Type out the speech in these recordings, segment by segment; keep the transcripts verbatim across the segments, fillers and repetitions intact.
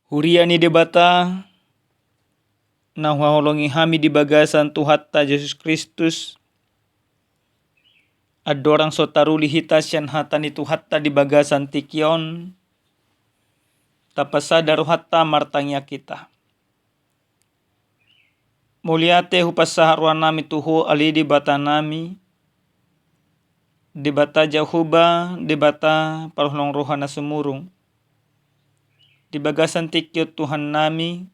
Huria ni Debata, na huhaholongi hami di bagasan Tuhanta Jesus Kristus, andorang so taruli hita sian hata ni Tuhanta di bagasan tingki on, tapasada rohanta martangiang hita. Mauliate hupasahat rohanami tu Ho ale Debatanami, Debata Jahowa, Debata parholong roha na sumurung. Di bagasan tingki on Tuhannami,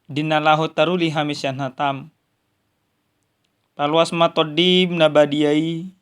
di na laho taruli hami sian hataM. Paloas ma TondiM na badia i,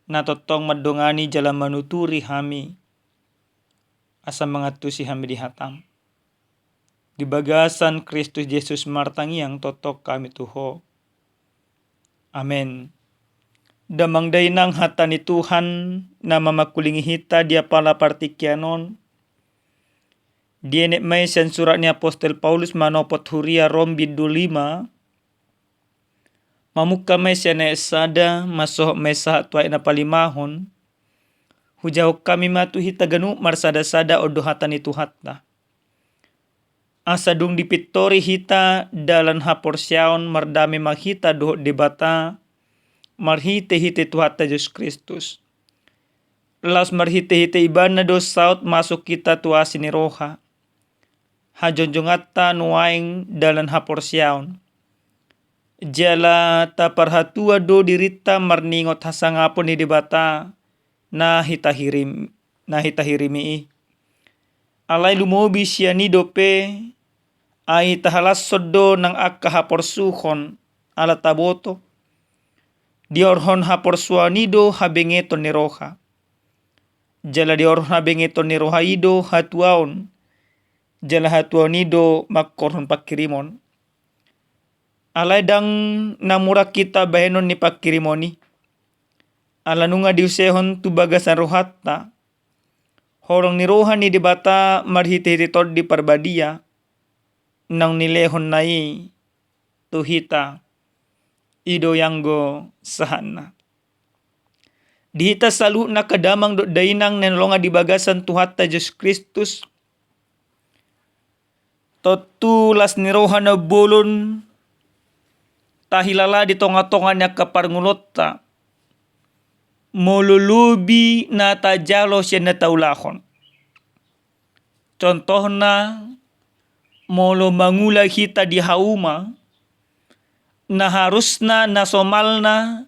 na tongtong mandongani jala manuturi hami, asa mangantusi hami di hataM. Di bagasan Kristus Jesus martangiang tongtong hami tu Ho. Amen. Damang dainang, hata ni Tuhan na mamangkulingi hita di apala partingkian on, dienet ma i sian surat ni apostel Paulus manopot huria Rom bindu lima, mamungka ma i sian ayat sada, mansohot ma i sahat tu ayat na palimahon. Hujahahon hami ma tu hita ganup marsadasada, on do hata ni Tuhanta. Asa dung dipintori hita dalan haporseaon, mardame ma hita dohot Debata marhitehite Tuhanta Jesus Kristus. Laos marhitehite Ibana do saut masuk hita tu asi ni roha, hajongjonganta nuaeng dalan haporseaon. Jala taparhatua do dirinta marningot hasangapon ni Debata na hitahirim-, na hitahirimi i. Alai lumobi sian i dope, ai tahalashon do nang angka haporsuhon, ala taboto, diorhon haporsuaon i do habengeton ni roha. Jala diorhon habengeton ni roha i do hatuaon, jala hatuaon i do mangkorhon pangkirimon. Alai ndang na murang hita bahenon ni pangkirimon i. Ala nunga diusehon tu bagasan rohanta holong ni roha ni Debata marhitehite Tondi Parbadia, naung nilehonna i tu hita. I do i anggo sahatna. Di hita saluhutna angka damang dohot dainang na hinaholongan di bagasan Tuhanta Jesus Kristus, tontu las ni roha na umbolon tahilala di tongatonga ni angka parngoluonta molo lobi na tajalo sian na taulahon. Contohna, molo mangula hita di hauma, na harusna na somalna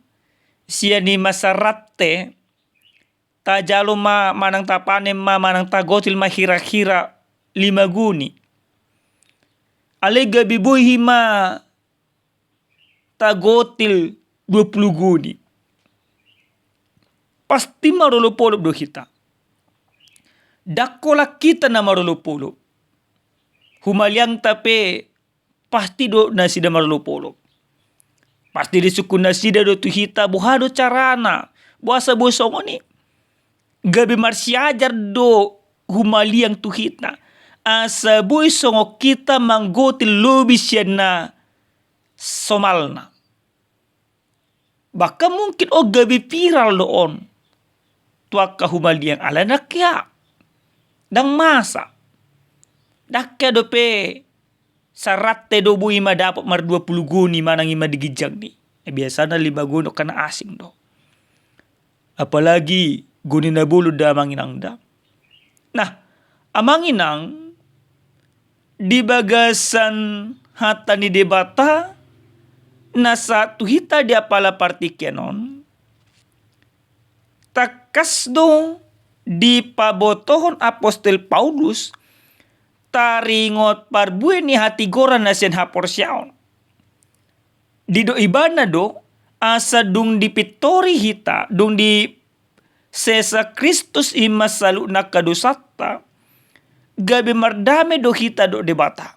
sian i ma sarante, tajalo ma manang tapanen ma manang tagotil ma hirahira lima guni. Alai gabe boi i ma tagotil dua pulu guni. Pasti marolopolop do hita. Ndang holan hita na marolopolop. Humaliangta pe pasti do nasida marolopolop. Pasti disungkun nasida do tu hita, boha do carana, boasa boi songon i. Gabe marsiajar do humaliang tu hita, asa boi songon hita manggotil lobi sian na somalna. Bahkan mungkin on gabe viral do on tu angka humaliang, alai ndang hea, ndang masa. Ndang hea dope sarante do boi ma dapot mardua pulu guni manang i ma di ginjang ni. Biasana lima guni, on kan asing do. Apalagi guni na bolon da, amang inang da. Nah, amang inang, di bagasan hata ni Debata na sahat tu hita di apala partingkian on, tangkas do dipabotohon apostel Paulus taringot parbue ni hatigoran na sian haporseaon. Didok ibana do, asa dung dipintori hita, dung disesa Kristus i ma saluhutna angka dosanta, gabe mardame do hita dohot Debata.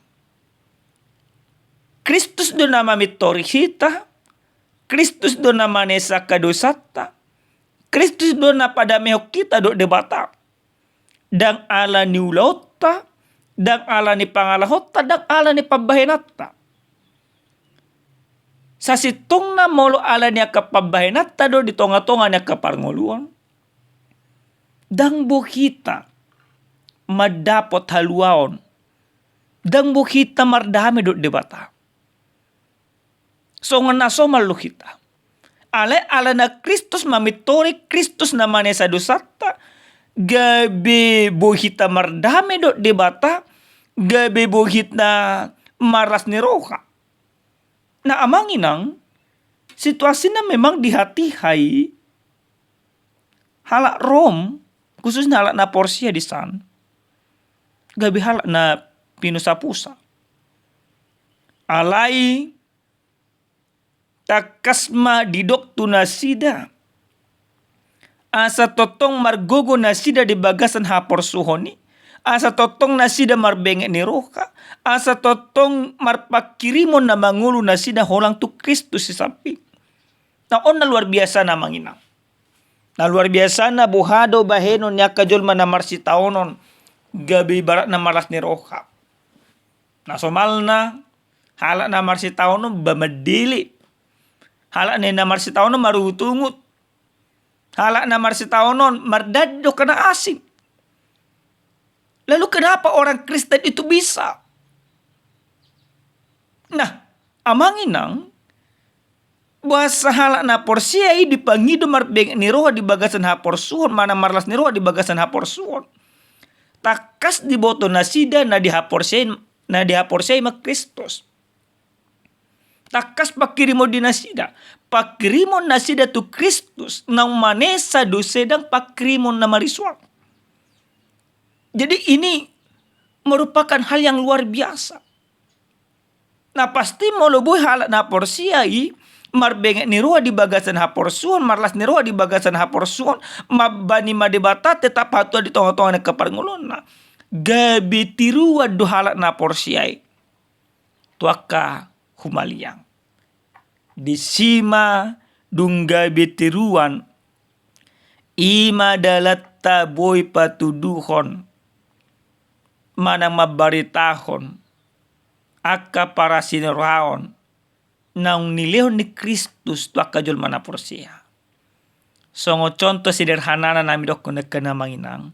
Kristus do na mamintori hita, Kristus do na manesa angka dosanta, Kristus do na padamehon hita dohot Debata. Ndang ala ni ulaonta, ndang ala ni pangalahonta, ndang ala ni pambahenanta. Sasintongna molo ala ni angka pambahenanta do di tongatonga ni angka parngoluon, ndang boi hita mandapot haluaon. Ndang boi hita mardame dohot Debata. Songon na somal do hita. Alai alana Kristus mamintori, Kristus na manesa dosanta, gabe boi hita mardame dohot Debata, gabe boi hita marlas ni roha. Nah, amang inang, situasina memang di hatiha i halak Rom, khususna halak na porsea di san, gabe halak na pinusapusa. Alai tangkas ma didok tu nasida, asa tongtong margogo nasida di bagasan haporsuhon i, asa tongtong nasida marbenget ni roha, asa tongtong marpangkirimon na mangolu nasida holang tu Kristus i samping. Nah, on na luar biasana, amang inang. Na luar biasana boha do bahenon ni angka jolma na marsitaonon, gabe ibaratna marlas ni roha. Na somalna, halak na marsitaonon ba mandele. Halak na marsitaonon marungut-ungut. Halak na marsitaonon mardandi dohot na asing. Lalu kenapa orang Kristen itu bisa? Nah, amang inang, boasa halak na porsea i dipangido marbenget ni roha di bagasan haporsuhon, manang marlas ni roha di bagasan haporsuhon. Tangkas diboto nasida na dihaporseai, na dihaporseai ma Kristus. Tangkas pangkirimon di nasida. Pangkirimon nasida tu Kristus, naung manesa do sedang pangkirimon na marisuang. Jadi ini merupakan hal yang luar biasa. Nah, pasti molo boi halak na porsea i marbenget ni roha di bagasan haporsuhon, marlas ni roha di bagasan haporsuhon, mambani ma Debata, tetap hatuha di tonga-tonga ni angka parngoluonna. Gabe tiruan do halak na porsea i tu angka humaliang. Disi ma dung gabe tiruan, i ma dalanta boi patuduhon manang mambaritahon angka parasi ni rohaon naung nilehon ni Kristus tu angka jolma na porsea. Songon contoh sederhanana na hami dokkon nangkin, amang inang,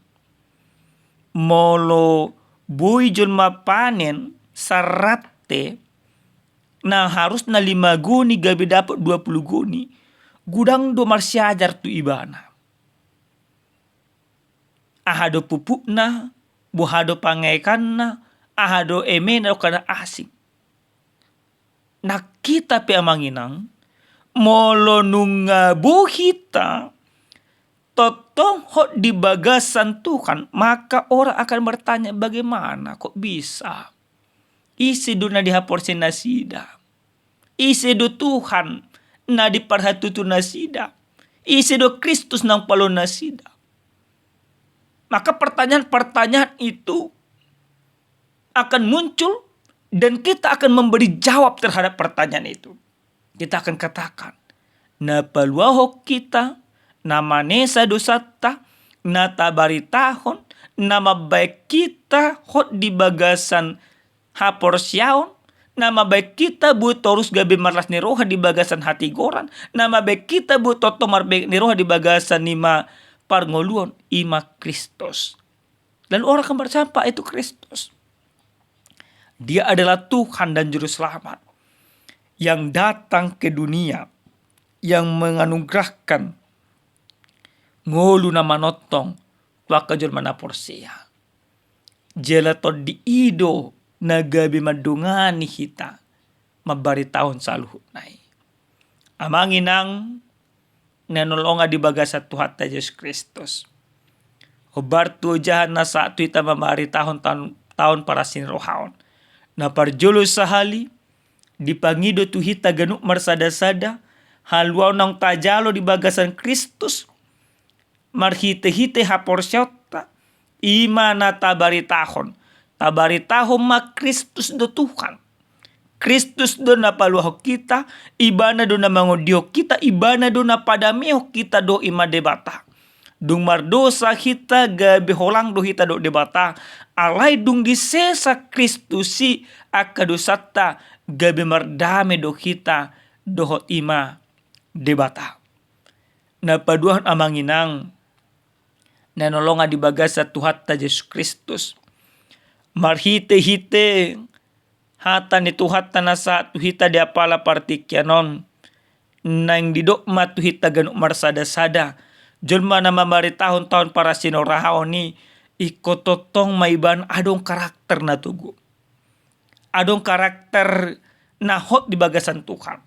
molo boi jolma panen sarrate na harusna lima goni gabe dapot dua pulu goni, godang do marsiajar tu ibana. Aha do pupukna, boha do pangaekanna, aha do emena dohot na asing. Nah, hita pe, amang inang, molo nunga boi hita tongtong hot di bagasan Tuhan, maka orang akan bertanya, bagaimana kok bisa? Ise do na dihaporseai nasida? Ise do Tuhan na diparhatutu nasida? Ise do Kristus naung paluahon nasida? Maka pertanyaan-pertanyaan itu akan muncul dan kita akan memberi jawab terhadap pertanyaan itu. Kita akan katakan, na paluahon hita, na manesa dosanta, na tabaritahon, na mambahen hita hot di bagasan haporseaon, na mambahen hita boi torus gabe marlas ni roha di bagasan hatigoran, na mambahen hita boi tongtong marbenget ni roha di bagasan i ma parngoluon, i ma Kristus. Lalu orang akan bertanya, apa itu Kristus? Dia adalah Tuhan dan Juru Selamat yang datang ke dunia, yang menganugerahkan ngolu na manongtong tu angka jolma na porsea. Jala Tondi i do na gabe mandongani hita mambaritahon saluhutna i. Amang inang na hinaholongan di bagasan Tuhanta Jesus Kristus, hombar tu ojahan na sahat tu hita mambaritahon taon, taon parasi ni roha on. Na parjolo sahali, dipangido tu hita ganup marsada-sada haluaon naung tajalo di bagasan Kristus, marhite-hite haporseaonta, i ma na tabaritahon. Tabaritahon ma Kristus do Tuhan. Kristus do na paluahon hita, ibana do na mangondihon hita, ibana do na padamehon hita dohot i ma Debata. Dung mardosa hita gabe holang do hita dohot Debata, alai dung disesa Kristus i angka dosanta gabe mardame do hita dohot i ma Debata. Na paduahon amang inang, na hinaholongan di bagasan Tuhanta Jesus Kristus. Marhitehite hata ni Tuhanta na sahat tu hita di apala partingkian on, naeng didok ma tu hita ganup marsadasada, jolma na mamaritahon taon parasinoraon i, ingkon tongtong ma ibana adong karakter na togu. Adong karakter na hot di bagasan Tuhan.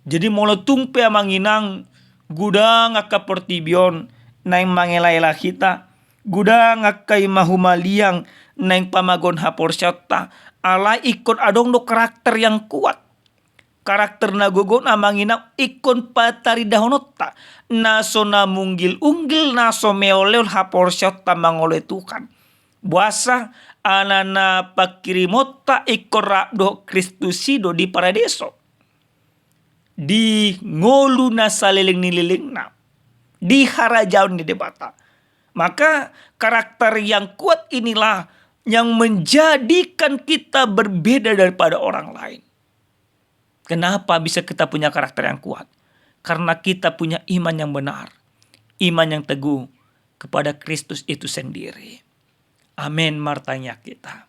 Jadi molo tung pe amang inang, godang angka portibi on naeng mangelaela hita, godang angka i ma humaliang naeng pamagohon haporseaonta, alai ingkon adong do karakter yang kuat. Karakter na gogo on amang inang ingkon patarindahononta, na so na munggil-unggil, na so meol-eol haporseaonta mangoloi Tuhan. Boasa? Ala na pangkirimonta ingkon rap dohot Kristus i do di paradiso, di ngolu na saleleng ni lelengna, di harajaon ni Debata. Maka karakter yang kuat inilah yang menjadikan kita berbeda daripada orang lain. Kenapa bisa kita punya karakter yang kuat? Karena kita punya iman yang benar, iman yang teguh kepada Kristus itu sendiri. Amin. Martangiang hita.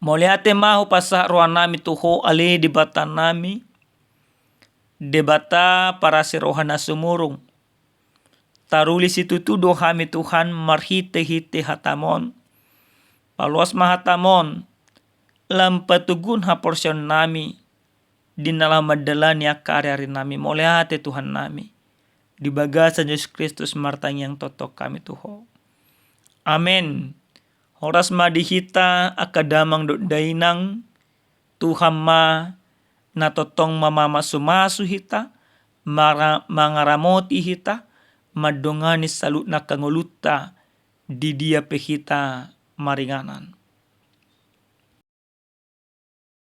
Mauliate ma hupasahat rohanami tu Ho ale Debatanami, Debata parasi roha na sumurung. Taruli situtu do hami Tuhan marhitehite hataMon. Paloas ma hataMon, lam patoguhon haporseaonnami di na laho mandalani angka ariarinami. Mauliate Tuhannami. Di bagasan Jesus Kristus martangiang tongtong hami tu Ho. Amen. Horas ma di hita angka damang dohot dainang. Tuhan ma na tongtong mamamasumasu hita, mara-, mangaramoti hita, mandongani saluhutna angka ngolunta di dia pe hita maringanan.